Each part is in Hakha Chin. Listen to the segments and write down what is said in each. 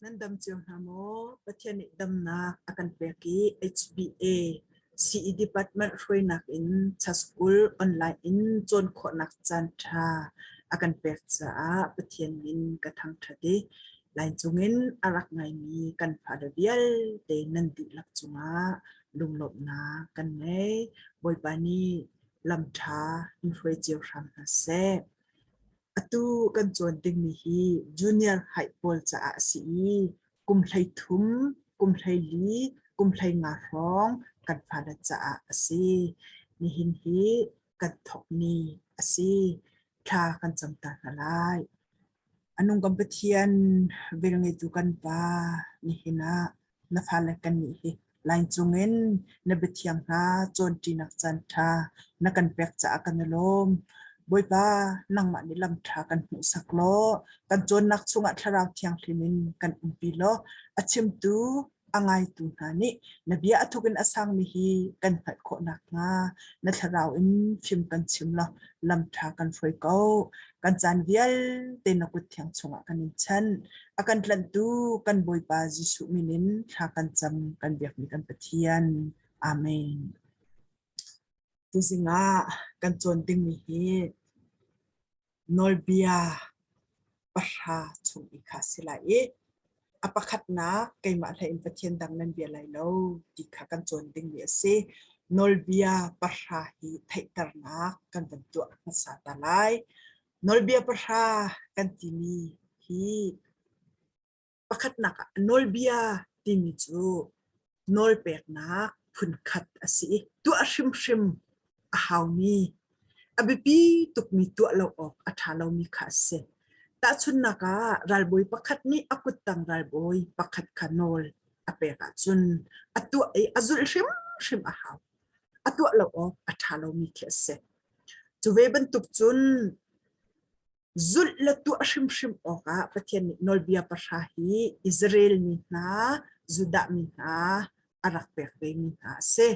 Nan dam cio hna maw? Pathian nih damnak a kan pek i HBA CE Department hruainak in School online in cawn khawhnak caanṭha a kan pek caah Pathian min ka thangṭhat i line cungin a rak ngaimi kan fale vialte nan dihlak cungah lunglawmhnak kan ngei. Bawipa nih lamṭha in hruai cio hram hna seh. Atu kan cawn dingmi hi junior high pawl caah a si i kum 13, kum 14, kum 15 hrawng kan fale caah a si. Nihin hi kan thawk ni a si. Thla kan cam ta hna lai. A nung kan Pathian velngeitu kan Pa, nihin ah na fale kannih hi line cungin na biathiang hna cawnṭinak caanṭha na kan pek caah kan i lawm. Bawipa, nangmah nih lam ṭha kan hmuhsak law kan cawnnak chungah Thlarau Thianghlim in kan umpi law a chimtu a ngaitu hna nih na bia a thuk in a sangmi hi kan hngalh khawh nakhnga na thlarau in fim kan chim law lam ṭha kan hruai ko. Kan caan vialte na kut thiang chungah kan in chanh. A kan tlanhtu kan Bawipa Jesuh min in thla kan cam kan biakmi kan Pathian. Amen. Tuzing ah kan cawn dingmi hi nawlbia pahra chung i kha si lai i a pakhatnak keimah hlei in Pathian dang nan bia lai lo ti kha kan cawn dingmi a si. Nawlbia pahra hi theihternak kan van tuah hmasa ta lai. Nawlbia pahra kan timi hi Pakhatnak ah nawlbia timi cu nawlpeknak phunkhat a si i tuah hrimhrim a haumi, a biapi tukmi tuah lo awk a ṭha lomi kha a si. Tahchunhnak ah ralbawi pakhat nih a kuttang ralbawi pakhat kha nawl a pek ahcun a tuah i a zulh hrimhrim a hau. A tuah lo awk a ṭha lomi khi a si. Cu ve bantuk cun Zulh le tuah hrimhrim awkah Pathian nih nawlbia pahra hi Israel mi hna, Judah mi hna a rak pek vemi hna a si.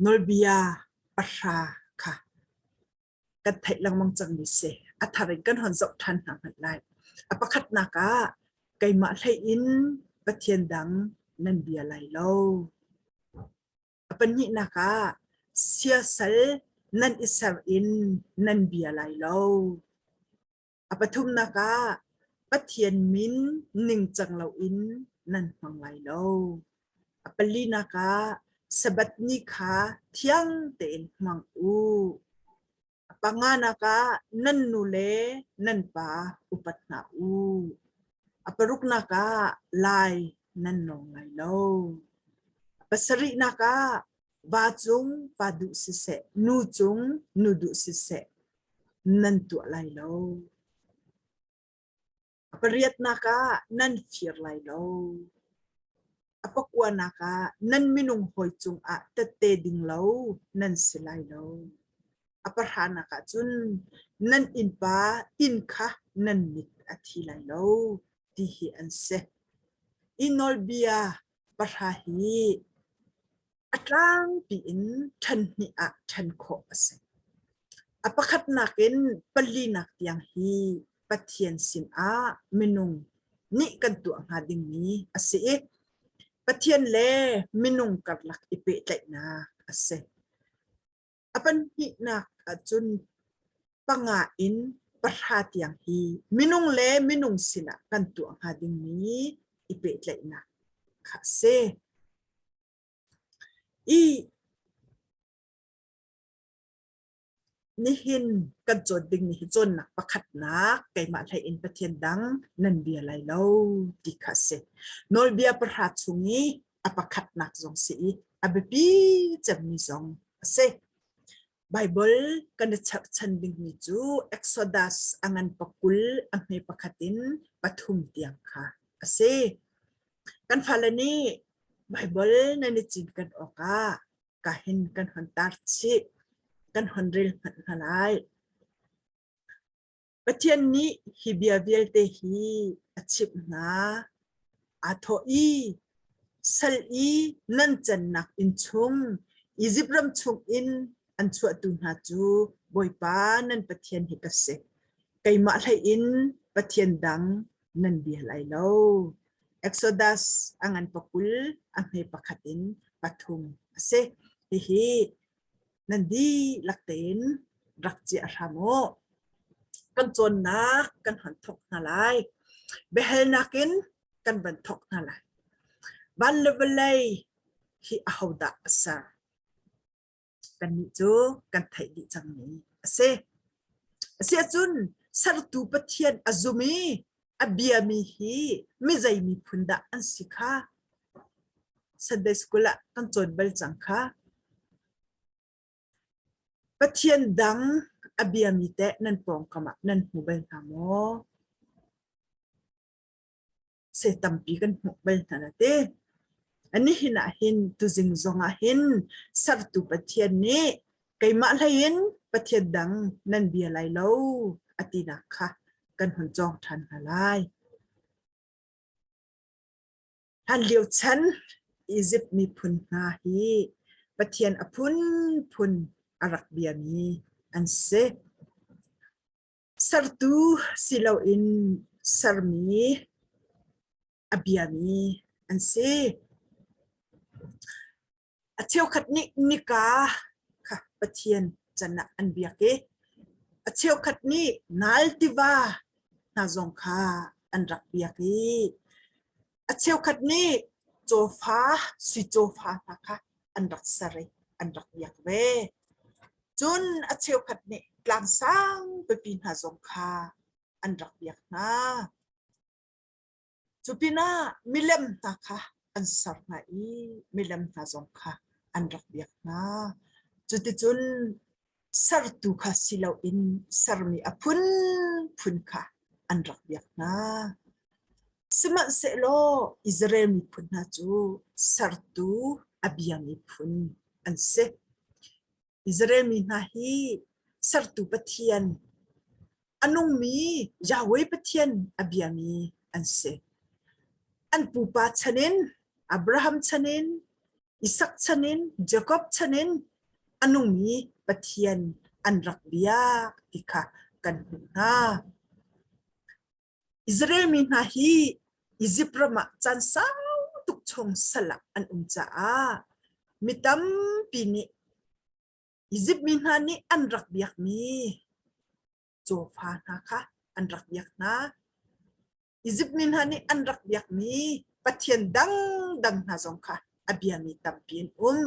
Nawlbia pahra kha kan theih lengmang cangmi si. A thar in kan hon zoh ṭhan hna hmanh lai. A pakhatnak ah keimah hlei in Pathian dang nan bia lai lo. A pahnihnak ah siasal nan i ser in nan bia lai lo. A pathumnak ah Pathian min ningcang loin nan hmang lai lo. A palinak ah Sabbath ni kha thiang tein hmang u. A panganak ah nan nu le nan pa upat hna u. A paruknak ah lai nan nawng lai lo. A pasarihnak ah va cung pa duh siseh, nu cung nu duh siseh nan tuah lai lo. A pariatnak ah nan fir lai lo. A pakuanak ah nan minung hawi cungah tette ding lo nan si lai lo. A pahranak ah cun nan innpa inn kha nan mit a thi lai lo ti hi an si. I nawlbia pahra hi A tlangpi in ṭhen hnih ah ṭhen khawh a si. A pakhatnak in palinak tiang hi Pathian sinah minung nih kan tuah hnga dingmi a si i Pathian le minung karlak i pehtlaihnak a si. A pahnihnak ahcun panga in pahra tiang hi minung le minung sinah kan tuah hnga dingmi i pehtlaihnak kha a si. I nihin kan cawn dingmi hi cawnnak pakhatnak keimah hlei in Pathian dang nan bia lai lo ti kha a si. Nawlbia pahra chung i a pakhatnak zong si i a biapi cemmi zong a si. Baibal kan i cherhchan dingmi cu Exodus a ngan pakul a hme pakhat in pathum tiang kha a si. Kan fale nih Baibal nan i cinken awkah kahin kan hon tar chih, kan hon rel hmanh hna lai. Pathian nih hi bia vialte hi a chimh hna. Aa thawh i, Sal i nan cannak inn chung, Izipt ram chungin an chuahtu hna cu Bawipa nan Pathian hi ka si. Keimah hlei in Pathian dang nan bia lai lo. Exodus a ngan pakul a hme pakhat in pathum a si. Hihi nan dihlak tein rak ciah hram u. Kan cawnnak kan hon thawk hna lai. Biahalnak in kan van thawk hna lai. Van le vawlei hi ahodah a ser? Kannih cu kan theih dih cangmi a si. Asiahcun sertu Pathian a zum i a biami hi mizei miphun dah an si kha Sunday school ah kan cawn bal cang kha. Pathian dang a biami teh nan pawngkam ah nan hmu bal hna maw? Se tampi kan hmuh bal hna na ti. Nihin ah hin tuzing zong ah hin sertu Pathian nih keimah hlei in Pathian dang nan bia lai lo a tinak kha kan hun cawng ṭhan hna lai. Hlanlio chan Izipt miphun hna hi Pathian a phunphun a rak biami an si. Sertu si loin sermi a biami an si. A cheukhat nih nika kha Pathian can ah an biak i a cheukhat nih Nal tiva hna zong kha an rak biak i a cheukhat nih cawfa sui cawfa hna kha an rak ser i an rak biak ve. Cun a cheukhat nih tlang sang pipi hna zong kha an rak biak hna. Cu pinah milem hna kha an ser hna i milem hna zong kha an rak biak hna. Cuticun sertu kha si loin sermi a phunphun kha an rak biak hna. Sihmanhsehlaw Israel miphun hna cu sertu a bia miphun an si. Israel mi hna hi sertu Pathian, a nungmi Yahweh Pathian a biami an si. An pupa chan in, Abraham chan in, Isak chan in, Jakob chan in a nungmi Pathian an rak biak ti kha kan hmuh hna. Israel mi hna hi Izipt ram ah caan sau tuk chung sal ah an um caah mi tampi nih Izipt mi hna nih an rak biakmi cawfa hna kha an rak biak hna. Izipt mi hna nih an rak biakmi pathian dangdang hna zong kha a biami tampi an um.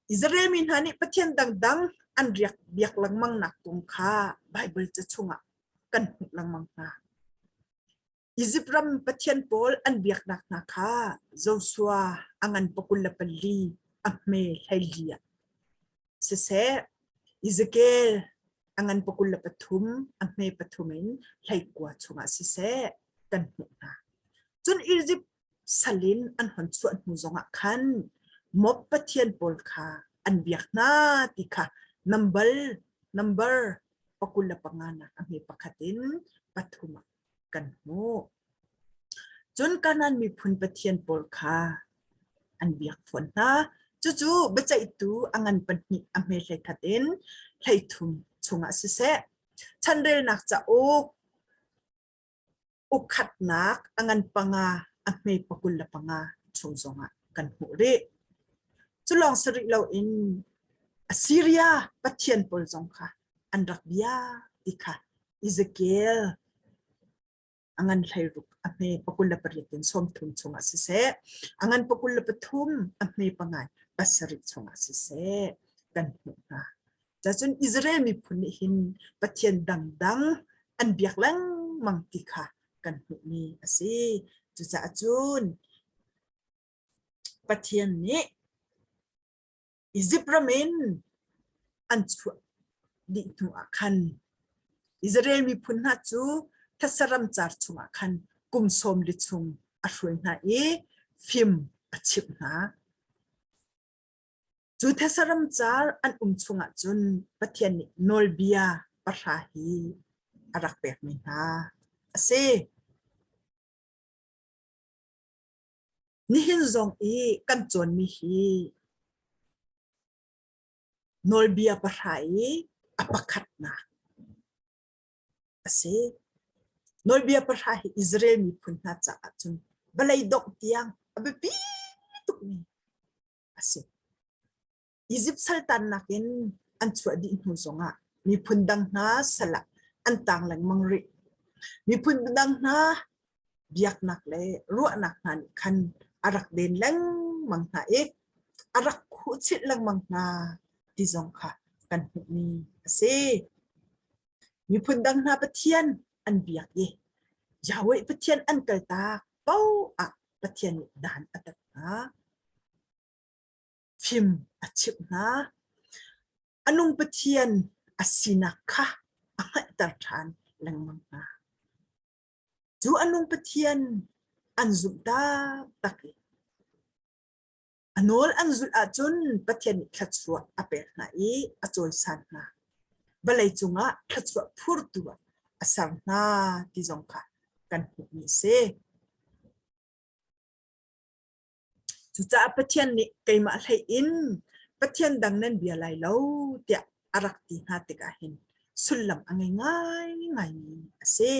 Israel mi hna nih pathian dangdang an riak biak lengmang nak kong kha Baibal ca chungah kan hmuh lengmang hna. Izipt ram pathian pawl an biaknak hna kha Joshua a ngan pakul le pali a hme hleili ah siseh Ezekiel a ngan pakul le pathum a hme pathum in hleikua chungah siseh kan hmuh hna. Cun Izipt sal in an hon chuah hnu zongah khan Moab pathian pawl kha an biak hna ti kha nambal number pakul le panga nak a hme pakhat in pathum ah kan hmuh. Cun Kanaan miphun pathian pawl kha an biak fawn hna. Cucu biaceihtu a ngan pahnih a hme hleikhat in hleithum chungah siseh, chanrelnak cauk ukhatnak a ngan panga a hme pakul le panga chung zongah kan hmuh rih. Cu lawng si rih loin Assyria pathian pawl zong kha an rak bia ti kha Ezekiel a ngan hleiruk a hme pakul le pariat in sawmthum chungah siseh, a ngan pakul le pathum a hme pangai pasarih chungah siseh kan hmuh hna. Cacun Israel miphun nih hin Pathian dangdang an biak lengmang ti kha kan hmuhmi a si. Cucaah cun Pathian nih Izipt ram in an chuah dih hnu ah khan Israel miphun hna cu thetse ramcar chungah khan kum sawm li chung a hruai hna i fim a chimh hna. Cu thetse ramcar an um chungah cun Pathian nih nawlbia pahra hi a rak pekmi hna a si. Nihin zong i kan cawnmi hi nawlbia pahra i a pakhatnak a si. Nawlbia pahra hi Israel miphun hna caah cun vawlei dongh tiang a biapi tukmi a si. Izipt saltannak in an chuah dih hnu zongah miphun dang hna sal ah an tang lengmang rih. Miphun dang hna biaknak le ruahnak hna nih khan a rak den lengmang hna i a rak khuhchilh lengmang hna ti zong kha kan hmuhmi a si. Miphun dang hna Pathian an biak i Yahweh Pathian an kaltak paoh ah Pathian nih dan a tat hna. Fim a chimh hna. A nung Pathian a sinak kha a hngalhter ṭhan lengmang hna. Cu a nung Pathian an zumh taktak i a nawl an zulh ahcun Pathian nih thluachuah a pek hna i a cawisan hna. Vawlei cungah thluachuah phurtu ah a ser hna ti zong kha kan hmuhmi a si. Cucaah Pathian nih keimah hlei in Pathian dang nan bia lai lo tiah a rak ti hna tikah hin sullam a ngei ngaingaimi a si.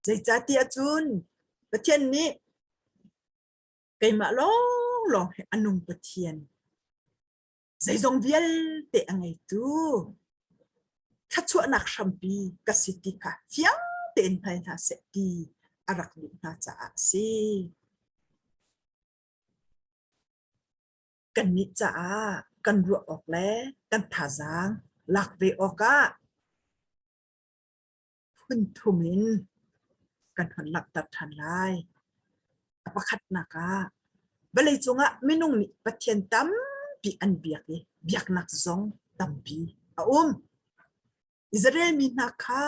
Zeicahtiah cun Pathian nih keimah lawnglawng hi a nung Pathian zeizong vialte a ngeitu thluachuahnak hrampi ka si ti kha fiang tein hngal hna seh ti a rak duh hna caah a si. Kannih caah kan ruah awk le kan thazaang lak ve awkah phun thum in kan hon langhter ṭhan lai. A pakhatnak ah vawleicung ah minung nih Pathian tampi an biak i biaknak zong tampi a um. Israel mi hna kha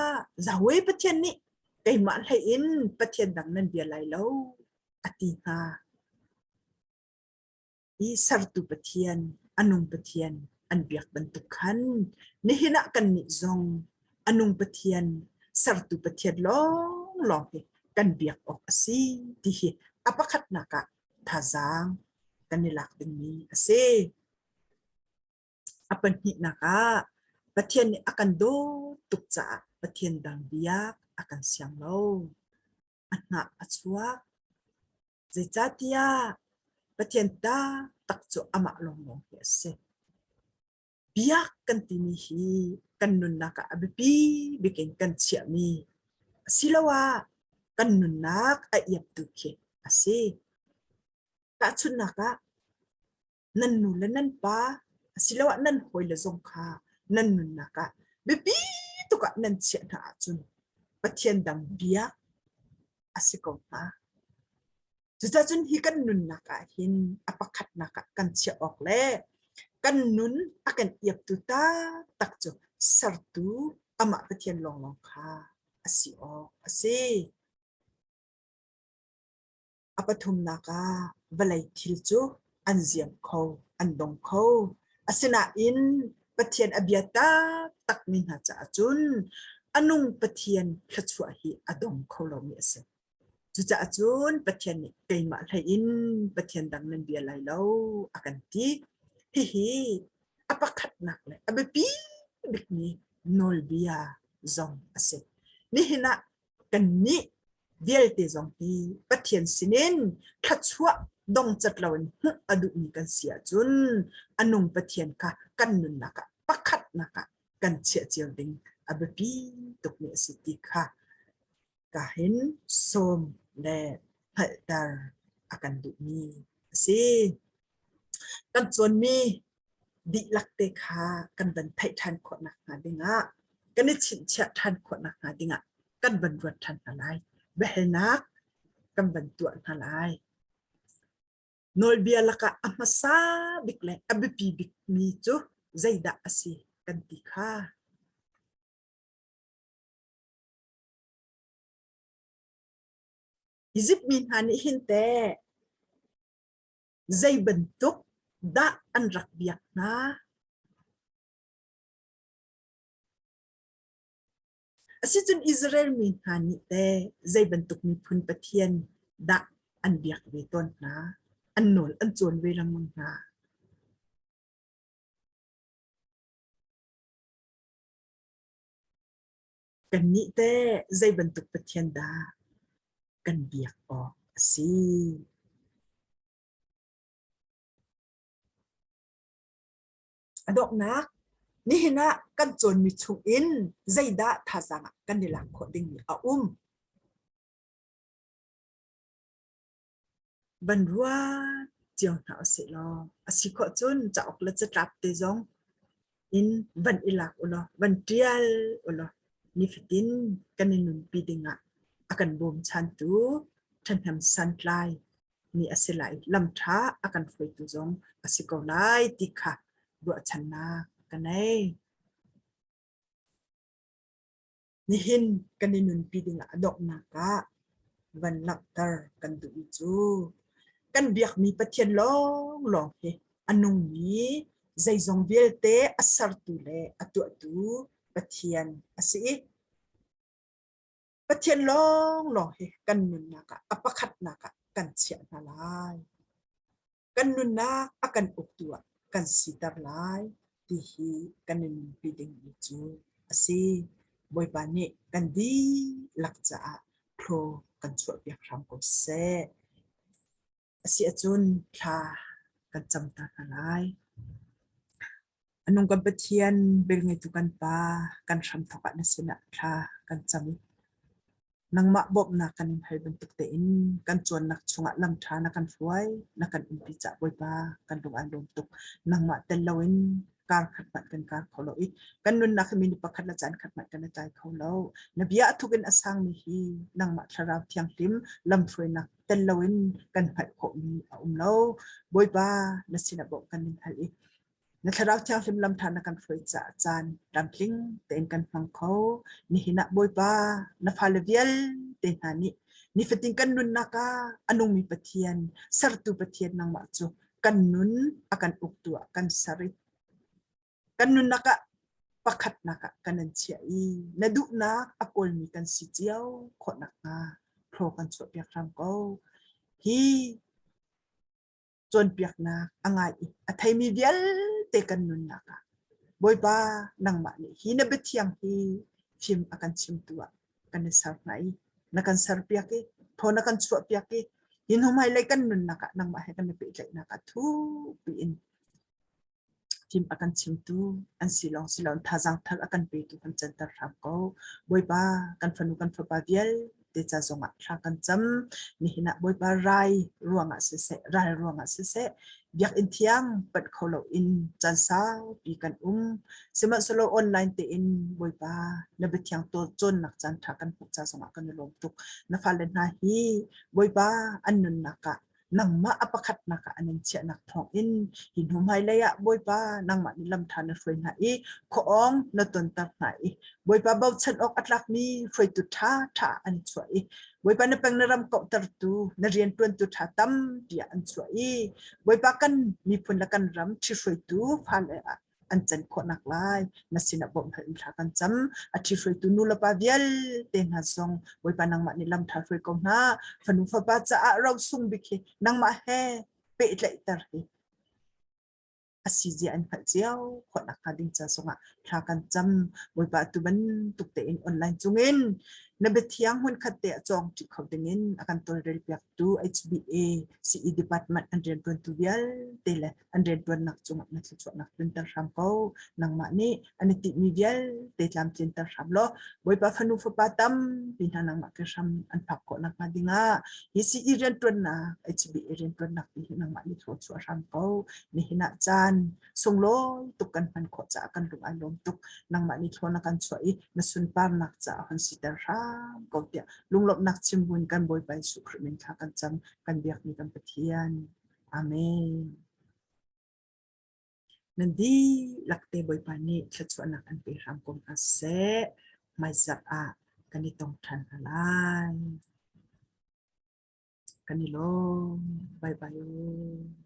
Yahweh Pathian nih keimah hlei in Pathian dang nan bia lai lo a ti hna. I sertu Pathian, a nung Pathian an biak bantuk khan nihin ah kannih zong a nung Pathian, sertu Pathian lawnglawng hi kan biak awk a si ti hi a pakhatnak ah thazaang kan i lak dingmi a si. A pahnihnak ah Pathian nih a kan dawt tuk caah Pathian dang biak a kan siang lo. A hnah a chuak. Zeicahtiah Pathian taktak cu amah lawnglawng hi a si. Biak kan timi hi kan nunnak ah a biapi bik in kan chiahmi asiloah kan nunnak a iaptu khi a si. Tahchunhnak ah, nan nu le nan pa asiloah nan hawile zong kha nan nunnak ah biapi tuk ah nan chiah hna ahcun Pathian dang biak a si ko hnga. Cucacun hi kan nunnak ah hin a pakhatnak ah kan chiah awk le kan nun a kan iaptu taktak cu sertu amah Pathian lawnglawng kha a si awk a si. A pathumnak ah vawlei thil cu an ziam kho, an dong kho. Asinain Pathian a bia taktakmi hna caah cun a nung Pathian thluachuah hi a dong kho lomi a si. Cucaah cun Pathian nih keimah hlei in Pathian dang nan bia lai lo a kan ti. Hihi a pakhatnak le a biapi bikmi nawlbia zong a si. Nihin ah kannih vialte zong hi Pathian sinin thluachuah dongcat loin hmuh a duhmi kan si ahcun a nung Pathian kha kan nunnak ah pakhatnak ah kan chiah cio ding a biapi tukmi a si ti kha ka hin sawm le hngalhter a kan duhmi a si. Kan cawnmi dihlak te kha kan van theih ṭhan khawh nakhnga dingah kan i chinchiah ṭhan khawh nakhnga dingah kan van ruat ṭhan hna lai. Biahalnak kan van tuah hna lai. Nawlbia lakah a hmasa bik le a biapi bikmi cu zeidah a si kan ti kha. Izipt mi hna nih hin teh zei bantuk dah an rak biak hna? Asicun Israel mi hna nih teh zei bantuk miphun pathian dah an biak ve tawn hna? An nawl an cawn ve lengmang hna. Kannih teh zei bantuk Pathian dah kan biak awk a si? A donghnak, nihin ah kan cawnmi chungin zeidah thazaang ah kan i lak khawh dingmi a um? Van ruat cio hna usih law a si khawh cun cauk le catlap te zong in van i lak ulaw van ṭial ulaw nifatin kan i nunpi dingah a kan bawmchantu ṭhahnem santlai mi a si lai. Lamṭha a kan hruaitu zong a si ko lai ti kha ruahchannak ka nei. Nihin kan i nunpi dingah a donghnak ah van langhter kan duhmi cu kan biakmi Pathian lawnglawng hi a nungmi zeizong vialte a sertu le a tuahtu Pathian a si i Pathian lawnglawng hi kan nunnak ah a pakhatnak ah kan chiah hna lai. Kan nunnak a kan uktu ah kan siter lai ti hi kan i nunpi dingmi cu a si. Bawipa nih kan dihlak caah thlaw kan chuahpiak hram ko seh. A si ahcun thla kan cam ta hna lai. A nung kan Pathian, velngeitu kan Pa, kan hramthawk ah na sinah thla kan cam i nangmah bawmhnak kan in hal bantuk tein kan cawnnak chungah lam ṭha na kan hruai, na kan umpi cah Bawipa kan lung aan lawm tuk. Nangmah tel loin kar khat hmanh kan kar kho lo i kan nunnak hi minute pakhat le caan khat hmanh kan i tlai kho lo. Na bia a thuk in a sangmi hi nangmah thlarau thianghlim lamhruainak tel loin kan hngalh khawhmi a um lo. Bawipa na sinah bawmh kan in hal i na thlarau thianghlim lam ṭha na kan hruai caah caan tlamtling tein kan hmang kho. Nihin ah Bawipa na fale vialte hna nih nifatin kan nunnak ah a nungmi Pathian, sertu Pathian nangmah cu kan nun a kan uktu ah kan ser i kan nunnak ah pakhatnak ah kan in chiah i na duhnak a kawlmi kan si cio khawh nakhnga thlaw kan chuahpiak hram ko. Hi cawnpiaknak a ngai i a theimi vialte kan nunnak ah Bawipa nangmah nih hi na biathiang hi fim a kan chimtu ah kan i ser hna i na kan serpiak i thaw na kan chuahpiak i hi hnu hmailei kan nunnak ah nangmah he kan i pehtlaihnak ah thukpi in Fim a kan chimtu an si lawng si loin thazaang thar a kan petu kan canter hram ko. Bawipa kan fanu kan fapa vialte ca zongah thla kan cam. Nihin ah Bawipa rai ruangah siseh, ral ruangah siseh, biakinn thiang panh kho loin caan saupi kan um. Sihmanhsehlaw online tein Bawipa na biathiang cawnnak caan ṭha kan hmuh ca zongah kan i lawm tuk. Na fale hna hi Bawipa an nunnak ah nangmah a pakhatnak ah an in chiahnak thawngin hi hnu hmailei ah Bawipa nangmah nih lam ṭha na hruai hna i khuaawng na tonter hna i Bawipa bochan awk a tlakmi hruaitu ṭha ṭha an chuah i Bawipa na peng na ram kauhtertu na rianṭuantu ṭha tampi ah an chuah i Bawipa kan miphun le kan ram ṭhihruaitu fale ah an can khawhnak lai na sinah bawmh hal in thla kan cam. A ṭhihruaitu nu le pa vialte hna zong Bawipa nangmah nih lam ṭha hruai ko hna. Fanu fapa caah rosung bik hi nangmah he pehtlaihter hi a si zia an hngalh cio khawhnak hnga ding ca zongah thla kan cam. Bawipa atu bantuk tein online cungin na biathiang hmunkhat te ah cawng ṭi kho dingin a kan tawlrel piaktu HBA CE department an rianṭuantu vialte le an rianṭuannak cungah na thluachuahnak tlunter hram ko. Nangmah nih an i tinhmi vialte tlamtlinter hram law Bawipa fanu fapa tampi hna nangmah ke hram an phak khawh nakhnga dingah hi CE rianṭuannak HBA rianṭuannak ti hi nangmah nih thluachuah hram ko. Nihin ah caan sunglawi tuk kan hman khawh caah kan lung ai lawm tuk. Nangmah nih thlaw na kan chuah i na sunparnak caah hon siter hram ko tiah lunglawmhnak chim buin kan Bawipa Jesuh Khrih min thla kan cam kan biakmi kan Pathian. Amen. Nan dihlak te Bawipa nih thluachuahnak an pe hram ko hna seh. Hmaizarh ah kan i tong ṭhan hna lai. Kan i lawm. Bye bye.